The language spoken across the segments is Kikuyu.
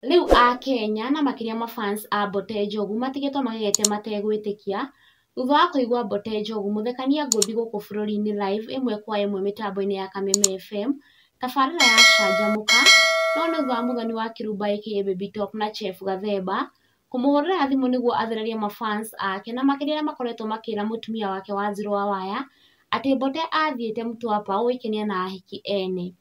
Rĩu akenya na makĩria mafans a Mbote Njogu matigĩtwo magegete mategwĩtĩkia thutha wa kũigua Mbote Njogu mũthekania ngũthi gũkũ bũrũri-inĩ live ĩmwe kwa ĩmwe mĩtambo-inĩ ya Kameme FM tabarĩra ya Canjamũka. No nĩ thutha wa Muthoni wa Kĩrumba aka Baby Top na Chef Gathemba kũmũhũrĩra thimũ nĩguo athererie mafans ake na makĩria arĩa makoretwo makĩra mũtumia wake Wanjirũ wa Waya atĩ Mbote athiĩte Mtwapa gwĩkenia na ahiki ene.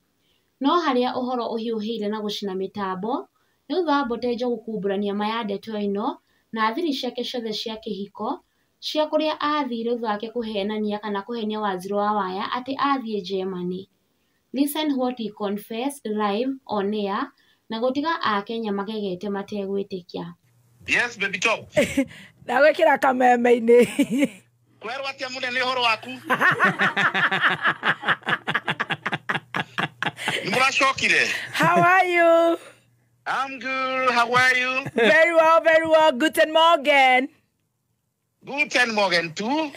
No harĩa ũhoro ũhiũhĩire na gũcina mĩtambo nĩ thutha wa Mbote Njogu kumbũrania ma ya ndeto ĩno na thiri ciake ciothe cia kĩhiko cia kũrĩa athire thutha wake kũhenania kana kũhenia Wanjirũ wa Waya atĩ athiĩ Germany. Listen what he confessed live on air na gũtiga akenya magegete mategwĩtĩkia. Yes, Baby Top. Ndagwĩkĩra kameme-inĩ. Kwerwo atĩa mũnene ũhoro waku? Nĩ mũracokire? How are you? I'm good. How are you? Very well, very well. Guten Morgen. Guten Morgen tu.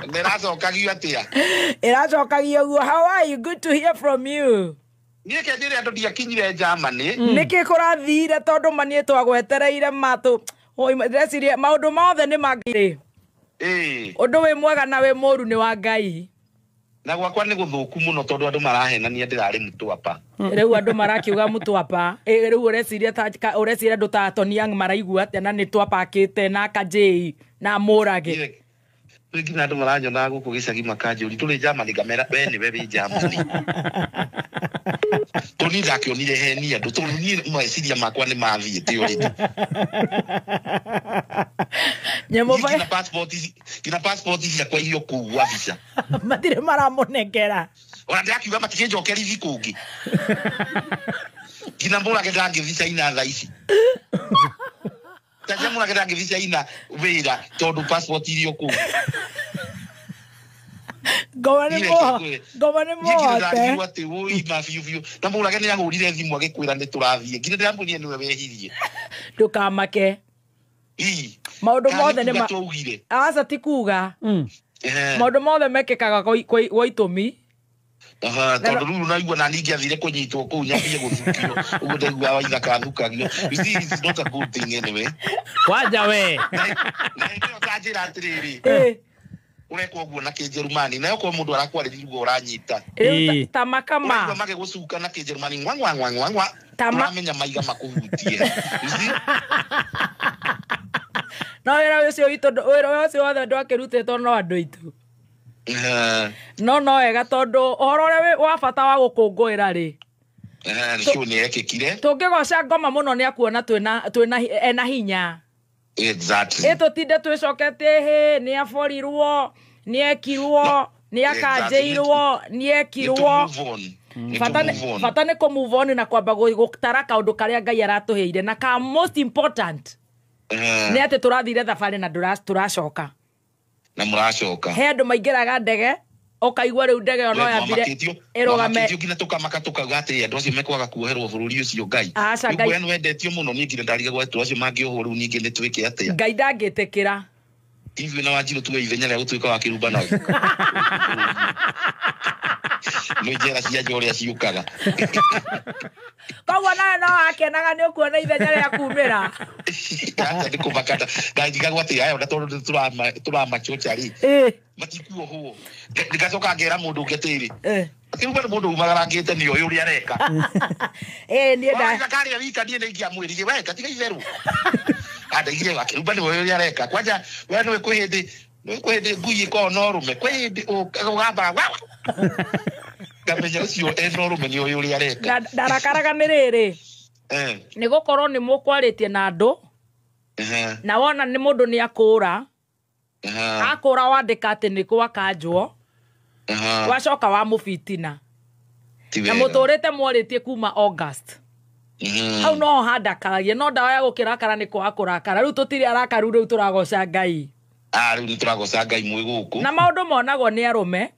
Ndĩracokagio atĩa? Ĩracokagio guo. How are you? Good to hear from you. Niĩ kenjĩre andũ ndiakinyire Germany. Nĩkĩ kũrathire tondũ ma niĩ twagwetereire matũ. Ndĩreciria maũndũ mothe nĩ ma Ngai. Ũndũ wĩ mwega na wĩ mũru nĩ wa Ngai. Na gwakwa nĩ gũthũku mũno tondũ andũ marahenania ndĩrarĩ Mtwapa. Rĩu andũ marakiuga Mtwapa. Rĩu ũreciria ta ũreciria andũ ta Tony Young maraigua atĩa na nĩ twapakĩte na Kajei na Mũrage. Rĩu nginya andũ maranyona gũkũ gĩcagi makanjũria tũrĩ Germany ngamera we nĩwe wĩ Germany. Tondũ niĩ ndakĩonire heni andũ tondũ niĩ meciria makwa nĩ mathiĩte already. Nyamũ Nginya passport ciakwa irio kũu gwa visa. Matirĩ maramũnengera. Ona ndĩrakiuga matikĩnjokerithie kũngĩ. Nginya Mũrage ndangĩthiĩ China thaa ici. Nginya Mũrage ndangĩthiĩ China wĩra tondũ passport irio kũu. Ngoma nĩ mũhote. Ndarigirwo atĩ wũi ma biũ biũ. Na Mũrage nĩ ahũrire thimũ agĩkwĩra nĩ tũrathiĩ. Nginya ndĩramwĩrire nĩwe wehirie. Ndũkamake. Maũndũ mothe nĩ ma aca ti kuga. Maũndũ mothe mekĩkaga kwa itũmi. Tondũ rĩu naigua na niĩ ingĩathire kũnyitwo kũu nyambie gũthukio ũguo ndaigua waithaka athukagio. You see, it's not a good thing anyway. Kwanja we. Na hĩndĩ ĩyo ũkanjĩra atĩrĩrĩ, ũreka ũguo na Kĩnjerumani na okorwo mũndũ arakwarĩria ũguo ũranyita. Rĩu ta makama. Ũraigua magĩgũcuka na Kĩnjerumani ngwa ngwa ngwa ngwa ngwa. Ũramenya maiga makũhutie. You see? No wĩra ũcio witũ wĩra ũcio wothe ndwakĩrutĩtwo no andũ aitũ. No no wega tondũ ũhoro ũrĩa wa bata wa gũkũngũĩra rĩ. Show nĩ yekĩkire. Tũngĩgoca ngoma mũno nĩ akuona twĩna ena hinya. Exactly. Ĩtũtinde twĩcoketie hĩ nĩ aborirwo, nĩ ekirwo, nĩ akanjĩirwo, nĩ ekirwo. Bata nĩ kũ move on na kwamba gũtara kaũndũ karĩa Ngai aratũheire na ka most important. Nĩ atĩ tũrathire thabarĩ na tũracoka. Na mũracoka. He andũ maingĩraga ndege ũkaigua rĩu ndege ĩyo no yambire ĩrũgame. Nginya tũkamaka tũkauga atĩ andũ acio mekwaga kuoherwo bũrũri ũcio Ngai. Aca Ngai. Rĩu wendetio mũno niĩ nginya ndarigagwo andũ acio mangĩohwo rĩu ningĩ nĩ twĩke atĩa. Ngai ndangĩtĩkĩra. Ithuĩ na Wanjirũ tuwe ithenya rĩa gũtuĩka wa kĩrumba na nĩ njera cia nja ũrĩa ciũkaga. Koguo nawe no wakenaga nĩ ũkuona ithenya rĩa kumĩra. Aca nĩ kũmaka ndarigagwo atĩ aya ona tondũ tũramachocha rĩ. Matikuohwo. Ngacoka ngera mũndũ ũngĩ atĩrĩ. Kĩrumba nĩ mũndũ umagarangĩte nĩ oĩ ũrĩa areka. Niĩ nda Karĩa wika niĩ nĩ ingĩamwĩrire we gatiga itherũ. Andaigire wa kĩrumba nĩ oĩ ũrĩa areka. Kwanja we nĩwe kwĩ hĩndĩ ngui ĩkoragwo na ũrũme kwĩ hĩndĩ ũgambaga wa. Ngamenya ũcio ena ũrũme nĩ oĩ ũrĩa areka. Ndarakaraga nĩ rĩrĩ. Nĩ gũkorwo nĩ mũkwarĩtie na andũ. Na wona nĩ mũndũ nĩ akũra. Akũra wandĩka atĩ nĩ gwakanjwo. Wacoka wa mũbitina. Na mũtũrĩte mwarĩtie kuma August. Hau no handakaragia no ndawa ya gũkĩrakara nĩ kwaga kũrakara. Rĩu tũtirĩ arakaru rĩu tũragoca Ngai. Rĩu nĩ tũragoca Ngai mwĩ gũkũ. Na maũndũ monagwo nĩ arũme.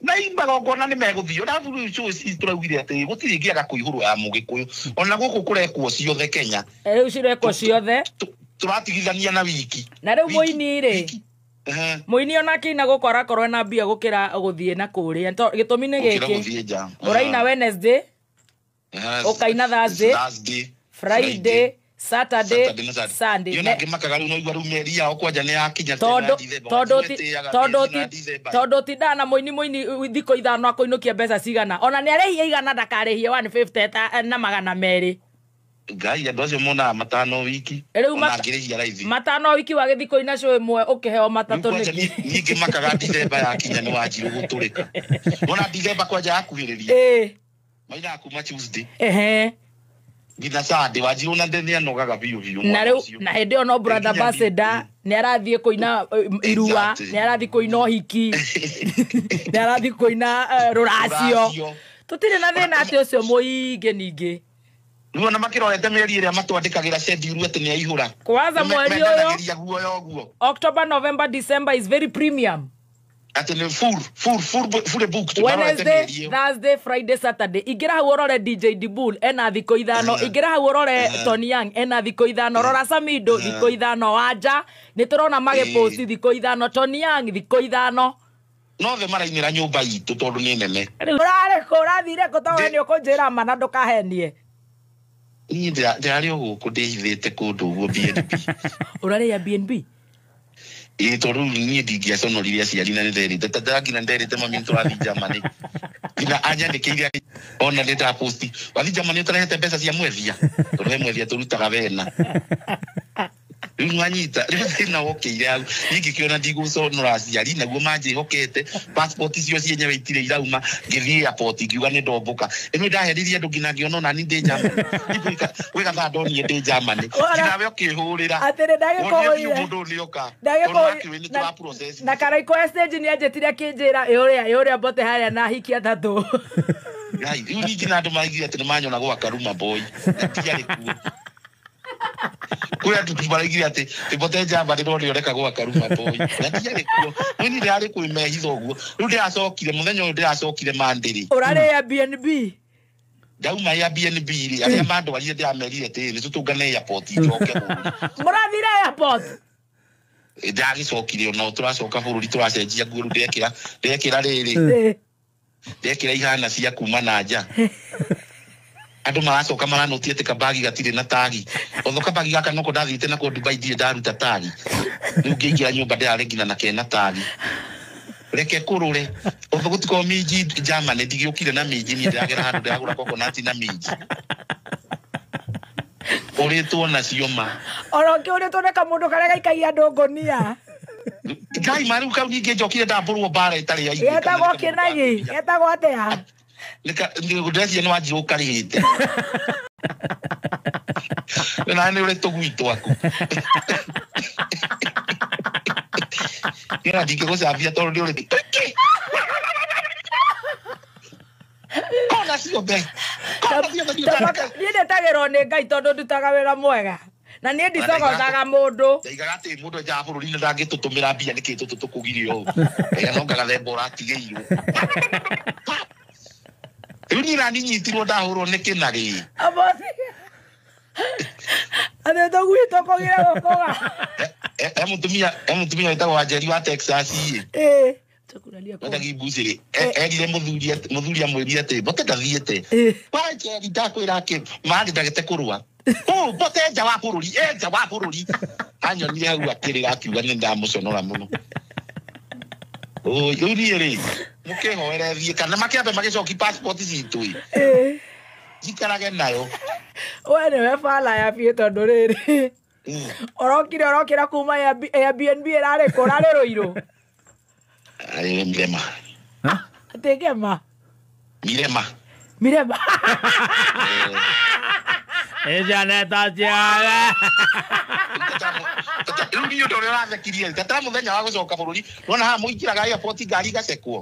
Na magongona nĩ megũthio na rĩu show ici tũraugire atĩ gũtirĩ ĩngĩaga kũihũrwo ya Mũgĩkũyũ. Ona gũkũ kũrekwo ciothe Kenya. Rĩu cirekwo ciothe. Tũratigithania na wiki. Na rĩu mũini rĩ. Mũini ona akĩina gũkũ arakorwo ena mbia gũkĩra gũthiĩ na kũrĩa. Gĩtũmi nĩ gĩkĩ. Ũraina Wednesday. Ũkaina Thursday, Friday, Saturday, Sunday. Yo nangĩmakaga rĩu noigua rĩu mĩeri yao kwanja nĩ yakinya tondũ tindana mũini thikũ 5 akũinũkia mbeca cigana ona nĩ arĩhie igana ndakarĩhie 150 na 200. Ngai andũ acio monaga 5 wiki rĩu raithi 5 wiki wagĩthiĩ kũina show ĩmwe ũkĩheo 3 nĩkĩ. Niĩ ngĩmakaga December yakinya nĩ wanjirũ gũtũrĩka. Wona December kwanja yakuhĩrĩria mainaga kuma Tuesday nginya Sunday wanjirũ na nĩ anogaga biũ biũ. Na rĩu na hĩndĩ ĩyo no brother Ambassador nĩ arathiĩ kũina irua, nĩ arathiĩ kũina ũhiki, nĩ arathiĩ kũina rũracio. Tũtirĩ na thĩna atĩ ũcio mũingĩ ningĩ. Rĩu ona makĩrorete mĩeri ĩrĩa matwandĩkagĩra schedule atĩ nĩ aihũra. Kwanza mweri ũyũ October, November, December is very premium. Atĩ nĩ full booked. Wednesday, Thursday, Friday, Saturday. Ingĩra hau ũrore DJ Dibul ena thikũ 5, ingĩra hau ũrore Tony Young ena thikũ 5, rora Samido thikũ 5, Wanja nĩ tũrona magĩpost thikũ 5, Tony Young thikũ 5. No the marainĩra nyũmba itũ tondũ nĩ nene. Ũrarĩ kũ ũrathire kũ tondũ we nĩ ũkũnjĩra ma na ndũkahenie. Niĩ ndĩrarĩ o gũkũ ndĩhithĩte kũndũ ũguo BNB. Ũrarĩ Airbnb? Ĩĩ tondũ rĩu niĩ ndingĩaconorire aciari na nĩnderĩte tata nginya nderĩte mami nĩtũrathiĩ Germany. Nginya anyandĩkĩire ona nĩ ndaposti wathiĩ Germany ũtarehete mbeca cia mwethia tondũ he mwethia tũrutaga wena. Rĩu nwanyita rĩu thĩna wokĩire hau niĩ ngĩkĩona ndigũconora aciari naguo manjĩhokete passport icio cienyewe itirĩ irauma ngĩthiĩ airport ngiuga nĩ ndombũka. Ĩno ndaheririe andũ nginya ngĩona ona niĩ ndĩ Germany. Gwĩ gathaa ndonire ndĩ Germany nginya we ũkĩhũrĩra atĩrĩ ndagĩkũhũrire mũndũ nĩoka ndagĩkũhũrire na Karaikũ stage nĩ anjĩtire akĩnjĩra ĩũrĩa mbote harĩa na hiki 3. Ngai rĩu ningĩ na andũ maraigire atĩ nĩ manyona gwa Karuma boy na ndiarĩ kuo. Kwĩ andũ maraigire atĩ mbote njamba ndĩronire ũreka gwa Karuma boy na ndiarĩ kuo. Rĩu niĩ ndĩrarĩ kwĩmehitha ũguo. Rĩu ndĩracokire mũthenya ũyũ ndĩracokire Mandĩrĩ. Ũrarĩ Airbnb? Ndauma Airbnb rĩ arĩa mandwarire ndĩramerire atĩrĩ nĩ tũtũngane airport njoke bũrũri. Mũrathire airport? Ndagĩcokire ona tũracoka bũrũri tũracenjia nguo rĩu ndekĩra rĩrĩ ndekĩra ihana cia kuma na nja. Andũ maracoka maranotia atĩ kabagi gatirĩ na tagi. Otho kabagi gaka noko ndathiĩte nako Dubai ndirĩ ndaruta tagi. Rĩu ngĩingĩra nyũmba ndĩrarĩ nginya na kena tagi. Reke kũrũre. Otho gũtikorwo minji Germany ndigĩũkire na minji niĩ ndĩragera handũ ndĩragũra coconut na minji. Ũrĩtwo nacio ma. Ona ũkĩũrĩtwo nĩ kamũndũ karĩa gaikagia andũ ngũnia. Ngai ma rĩu kau ningĩ njokire ndambũrwo mbara ĩtarĩ ya ithe. Getagwo kĩnagi, getagwo atĩa? Ndĩreciria nĩ wanjirũ ũkarĩhĩte. Na nĩ ũrĩ tũgui twaku. Nĩ ndingĩgũcambia tondũ nĩ ũrĩ kona ciothe. Kona ciothe Niĩ ndetagĩrwo nĩ Ngai tondũ ndutaga wĩra mwega. Na niĩ ndicogothaga mũndũ. Ndaigaga atĩ mũndũ nja wa bũrũri-inĩ ndangĩtũtũmĩra mbia nĩkĩ tũtũ tũkũgirio ũũ. Ndaiga no ngagathemba ũratigĩirwo. Rĩu niĩ nani nyitirwo ndahũrwo nĩ kĩnagĩ. Atĩ tũgui tũkũgire gũkũga. He mũtumia wĩtagwo Wanjeri wa Texas ĩ. Wendagi mbucĩrĩ. Erire mũthuri amwĩrire atĩ mbote ndathiĩte. Wanjeri ndakwĩra akĩ marĩ ndagĩte kũrũa. Mbote nja wa bũrũri, nja wa bũrũri. Anyonire hau akĩrĩra akiuga nĩ ndamũconora mũno. Rĩu niĩ rĩ mũkĩhoere thiĩ kana makĩambe magĩcoki passport citũ ĩ. Njikarage nayo. We nĩwe bala ya biũ tondũ rĩrĩ ũrokire ũrokĩra kuma Airbnb ĩrarĩ kũ? Ũrarĩ Rũirũ? Arĩ Mirema. Atĩ ngema? Mirema. Mirema. Ijaneta ciothe. Rĩu niĩ ũndũ ũrĩa ũrathekirie tata mũthenya wa gũcoka bũrũri wona haha mũingĩraga airport ngari igacekwo.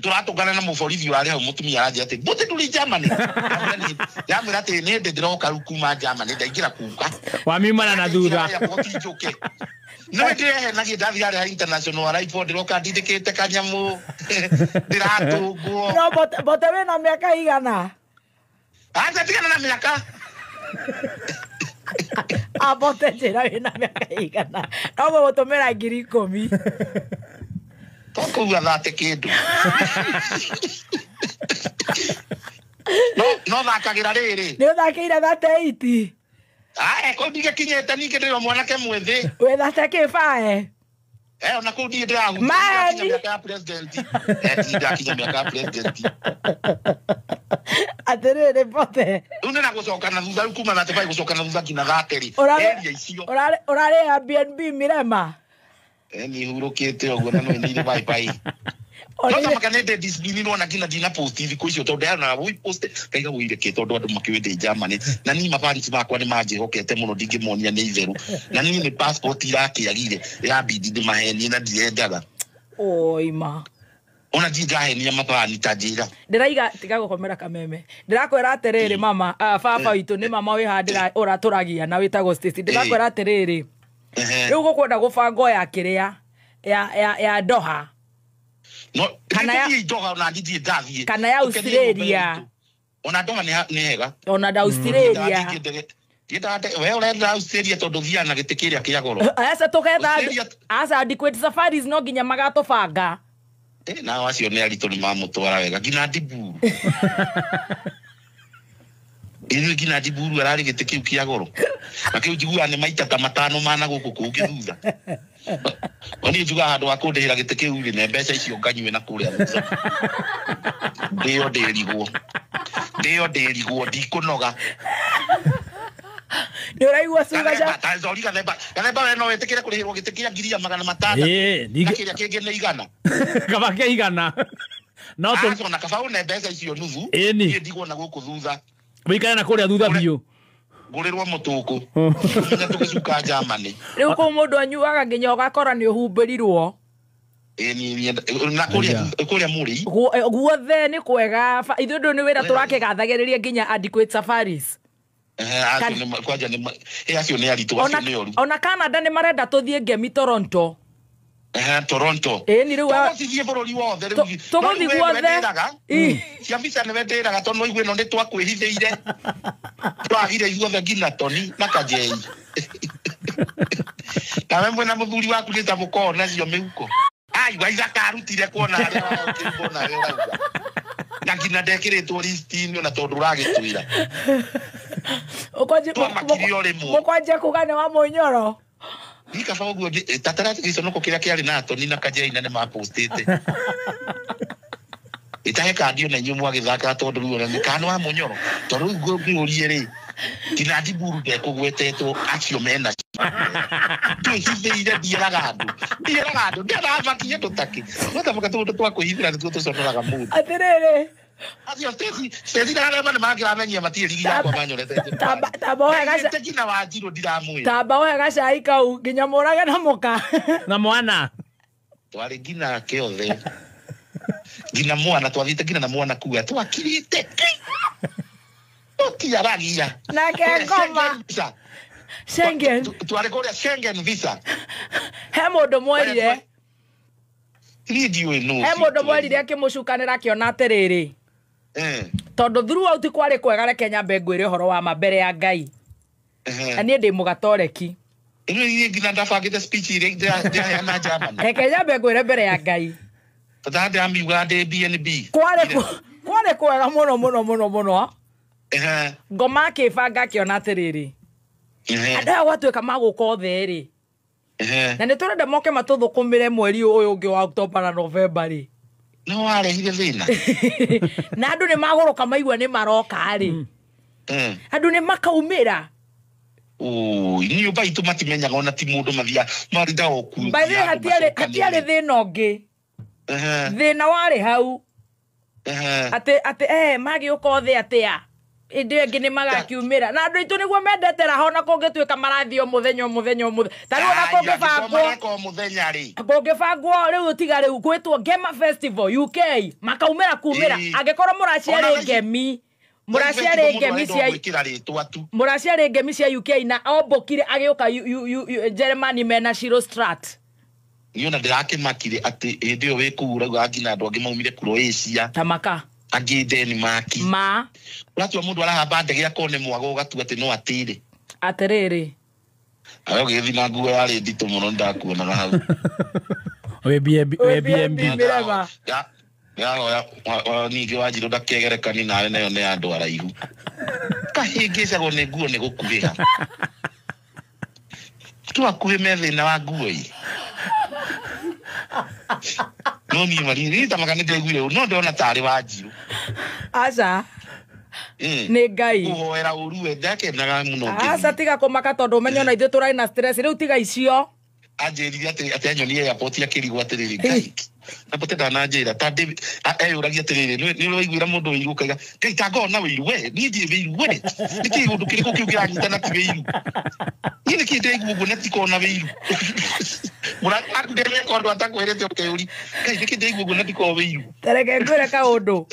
Tũratũngana na mũborithi warĩ hau mũtumia aranjĩra atĩ mbote ndũrĩ Germany. Ndamwĩra atĩ nĩ hĩndĩ ndĩroka rĩu kuma Germany ndaingĩra kuka. Wamiumana na thutha. Airport njũke. Nĩwe ndĩrehenagia ndathiĩ harĩa international arrival ndĩroka ndindĩkĩte kanyamũ ndĩratũngwo. No mbote wĩna mĩaka igana? Acha tigana na mĩaka. Mbote njĩra wĩna mĩaka igana. No gũgũtũmĩra 10,000. Tokũuga thate kĩndũ. No thakagira riri. Ni uthakiire 38. Ah, ko ndigekinyete ningĩ ndĩ o mwanake mwĩthĩ. Wĩ 35. Ona kũu ndirĩ ndĩrahutia mĩaka ya president. Ndirĩ ndakinya mĩaka ya president. Atĩrĩrĩ Mbote. Rĩu nĩ na gũcoka na thutha, rĩu kuma 35 gũcoka na thutha nginya 30. Area icio. Ũrarĩ Airbnb Mirema. Ni hurũkĩte ũguo na no nĩ bye bye. No tamaka nĩ ndĩ discipline nona nginya ndina post thikũ icio tondũ ndĩrona wĩ post kaiga wĩire kĩ tondũ andũ makĩũĩ ndĩ Germany na niĩ mafans makwa nĩ manjĩhokete mũno ndingĩmonia nĩ itherũ na niĩ nĩ passport irakĩagire ya bidi ndĩmahenie na ndirendaga. Oima. Ona ndirĩ ndahenia mafani ta njĩra. Ndĩraiga tiga gũkomera kameme. Ndĩrakwĩra atĩrĩrĩ mama, baba witũ nĩ mama wĩ haha ũratũragia na wĩtagwo Stacy. Ndĩrakwĩra atĩrĩrĩ. Rĩu gũkwenda gũbangwo ya kĩrĩa ya Doha. No, kana ya Doha na ndithi ndathie. Kana ya Australia. Ona Doha nĩ hega. Ona da Australia. We ũrenda Australia tondũ thiaga na gĩtĩ kĩrĩa kĩa goro. Aca tũgetha aca adequate safaris no nginya magatũbanga. Nao acio nĩ aritũ nĩ mamũtwara wega nginya Ndiburu. Ĩno nginya Ndiburu ararĩ gĩtĩ kĩu kĩa goro. Na kĩu njiguaga nĩ maita ta matano mana gũkũ kũngĩ thutha. Oni njugaga handũ ha kũndĩhĩra gĩtĩ kĩu rĩ, ne mbeca icio nganyue na kũrĩa thutha. Ndĩo ndĩrigwo. Ndĩo ndĩrigwo ndikũnoga. Nĩ ũraigua cuga ca Sorry Gathemba. Gathemba we no wĩtĩkĩre kũrĩhĩrwo gĩtĩ kĩa 500,000. Ĩĩ, na kĩrĩa kĩngĩ nĩ 100. Kaba kĩa 100. No tũ na kaba une mbeca icio nuthu. Niĩ ndigwo na gũkũ thutha. Wĩikare na kũrĩa thutha biũ. Ngũrĩrwo mũtũkũ. Nginya tũgĩcuka Germany. Rĩu kũu mũndũ anyuaga nginya ũgakora nĩ ũhumbĩrirwo. Na kũrĩa mũrĩ. Guothe nĩ kwega. Ithuĩ ndũ nĩ wĩra tũrakĩgathagĩrĩria nginya adequate safaris. Kwanja nĩ acio nĩ aritũ, acio nĩ oru. Ona Canada nĩ marenda tũthiĩ ngemi Toronto. Toronto. Ĩni rĩu tũgũthiĩ bũrũri wothe rĩu. Tũgũthiĩ guothe. Cia mbica nĩwe ndĩraga tondũ no igue ĩno nĩ twakwĩhithĩire. Twagire ithuothe nginya Toni na Kajei. Nawe mwĩna mũthuri waku nĩ ta mũkoragwo nacio mĩhuko. Ai, Waithaka arutire kuona harĩa ũrauga harĩa ũrauga. Na nginya ndekĩrĩtwo list-inĩ ona tondũ ũragĩtwĩra. Mũkwanjia kuga nĩ wa Mũnyoro. Ni kaba ũguo tatara gĩconoko kĩrĩa kĩarĩ na Toni na Kajei na nĩmapostĩte. Itahe kandi ona inyuĩ mwagĩthaka tondũ rĩu ona kana nĩ wa Mũnyoro. Tondũ rĩu ngũkĩũrie rĩ, nginya Ndiburu ndekũgwetetwo acio mena twĩhithĩire ndiĩraga andũ. Ndiĩraga andũ, ndĩramakie tũtakĩ. No tamaka tũndũ twa kwĩhithĩra nĩtuo tũconoraga mũndũ. Atĩrĩrĩ. Acio Stacy na arĩa nĩ mangĩramenya matirĩ rigi yakwa manyorete. Tamba ũhe gaca. Nginya Wanjirũ ndiramwĩra. Tamba ũhe gacai kau nginya mũrage na mũka. Na mwana. Twarĩ nginya kĩothe. Nginya mwana twathiĩte nginya na mwana kuga twakirĩte. Tũtiaragia. Nake ngoma. Schengen. Twarĩ kũrĩa Schengen visa. He mũndũ mwerire. Niĩ ndiũĩ nũ. He mũndũ mwerire akĩmũcukanĩra akĩona atĩrĩrĩ. Tondũ throughout kwarĩ kwega reke nyambe ngwĩre ũhoro wa ma mbere ya Ngai. Na niĩ ndĩ mũgatoreki. Ĩno niĩ nginya ndabangĩte speech iria ndĩraheana Germany. Reke nyambe ngwĩre mbere ya Ngai. Tondũ ndĩramiuga ndĩ BNB. Kwarĩ kwega mũno mũno mũno mũno. Ngoma akĩbanga akĩona atĩrĩrĩ. Andũ aya gwatuĩka magũka othe rĩ. Na nĩ tũrenda moke matũthũkũmĩre mweri ũyũ ũngĩ wa October na November rĩ. No warehire thĩna. Na andũ nĩ magũrũka maigua nĩ maroka rĩ. Andũ nĩ makaumĩra. Nyũmba itũ matimenyaga ona ti mũndũ mathiaga marindaga o kuo. By the way, hatiarĩ thĩna ũngĩ. Thĩna warĩ hau. Atĩ magĩũka othe atĩa. Ĩndĩ ĩngĩ nĩ magakiumĩra. Na andũ aitũ nĩguo mendete raha ona kũngĩtuĩka marathiĩ o mũthenya o mũthenya o mũthenya. Ta rĩu ona kũngĩbangwo mũthenya rĩ. Kũngĩbangwo rĩu tiga rĩu gwĩtwo Ngema Festival UK makaumĩra kumĩra. Angĩkorwo mũraciarĩ ngemi. Mũraciarĩ ngemi cia mũraciarĩ ngemi cia UK na ombũkire agĩũka Germany mena Shiro Strat. Niĩ ona ndĩrakĩmakire atĩ hĩndĩ ĩyo wĩ kũu ũrauga nginya andũ angĩ maumire Croatia. Tamaka. Angĩ Denmark. Ma. Ũratua mũndũ arahamba ndege akorwo nĩ mwago ũgatua atĩ no atĩrĩ. Atĩrĩrĩ. Ayo gĩthiĩ na nguo yarĩ nditũ mũno ndakuonaga hau. Wĩ BNB. Mirema. Ndĩrahoya ningĩ Wanjirũ ndakegerekani nawe nayo nĩ andũ araihu. Kahĩngĩcagwo nĩ nguo nĩ gũkuhĩha. Tu akuhĩ me thĩna wa nguo ĩ. No niĩ mari niĩ ta maka nĩ ndaiguire ũru, no ndĩrona tarĩ Wanjirũ. Aca. Nĩ Ngai. Kũhoera ũru we ndakenaga mũno Aca ngĩthiĩ. tiga kũmaka tondũ ũmenye ona ithuĩ tũrarĩ na stress rĩu tiga icio. Anjĩrire atĩ anyonie airport akĩrigwo atĩrĩrĩ Ngai. Na bote ndananjĩra ta ndĩ eyũragia atĩrĩrĩ nĩ ũraiguĩra mũndũ wĩiru ũkaiga Ngai ta ngona wĩiru we niĩ ndirĩ wĩiru we nĩkĩĩ ũndũ kĩrĩkũ kĩu kĩranyita na ti wĩiru niĩ nĩkĩĩ ndĩraigua ũguo na tikona wĩiru. Mũrata waku ndereka ũndũ atakwĩrĩte ũkeyũria Ngai nĩkĩĩ ndĩraigua ũguo na ndikoo wĩiru. Tareke ngwĩre kaũndũ.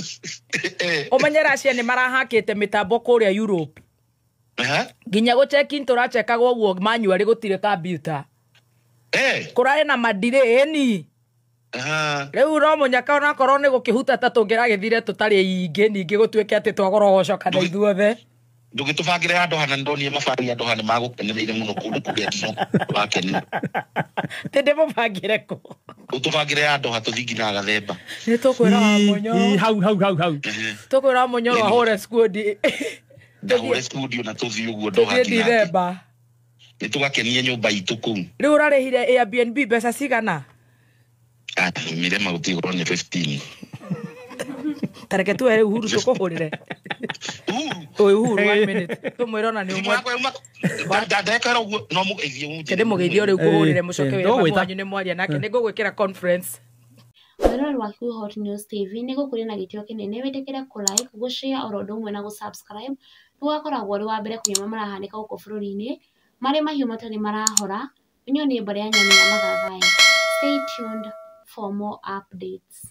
Ũmenye Russia nĩ marahakĩte mĩtambo kũrĩa Europe. Nginya gũcheck-in tũrachekagwo ũguo manually gũtirĩ kambiuta. Kũrarĩ na madirĩ ĩni. Rĩu no mũnyaka onakorwo nĩ gũkĩhutata tũngĩragĩthire tũtarĩ aingĩ ningĩ gũtuĩke atĩ twagorogocoka na ithuothe. Ndũgĩtũbangĩre handũ hana ndonire mabangi handũ hana magũkenereire mũno kũndũ kũrĩa wakenire. Tĩ ndĩmũbangĩre kũ? Ũtũbangĩre handũ ha tũthiĩ nginya Gathemba. Nĩ tũkwĩra Wamunyoro. Hau hau hau hau. Tũkwĩra Wamunyoro ahũre skundi. Ndahũre studio na tũthiĩ ũguo Doha Tũthiĩ nginya. Dithemba. Nĩ tũgakenie nyũmba itũ kũu. Rĩu ũrarĩhire Airbnb mbeca cigana? Mirema gũtigũrwo nĩ 15. Tareke tuwe rĩu Uhuru tũkũhũrĩre. Uhuru. Ũyũ Uhuru 1 minute. Tũmwĩre ona nĩ ũmwe. Ndekera ũguo no mũgeithie mũnjĩre. Ndĩ mũgeithie rĩu ngũhũrĩre mũcoke wĩre Ndũgwĩta. mami wanyu nĩ mwaria nake nĩ ngũgwĩkĩra conference. Mwĩroreri wa Kikuyu Hot News TV nĩ gũkũria na gĩtĩo kĩnene wĩtĩkĩre kũ like, gũ share oro ũndũ ũmwe na gũ subscribe nĩguo ũgakoragwo ũrĩ wa mbere kũmenya marahanĩka gũkũ bũrũri-inĩ marĩ mahiũ matarĩ marahora. Ũnyuo nĩ mbarĩ ya nyamũ ya Mathathai. Stay tuned for more updates.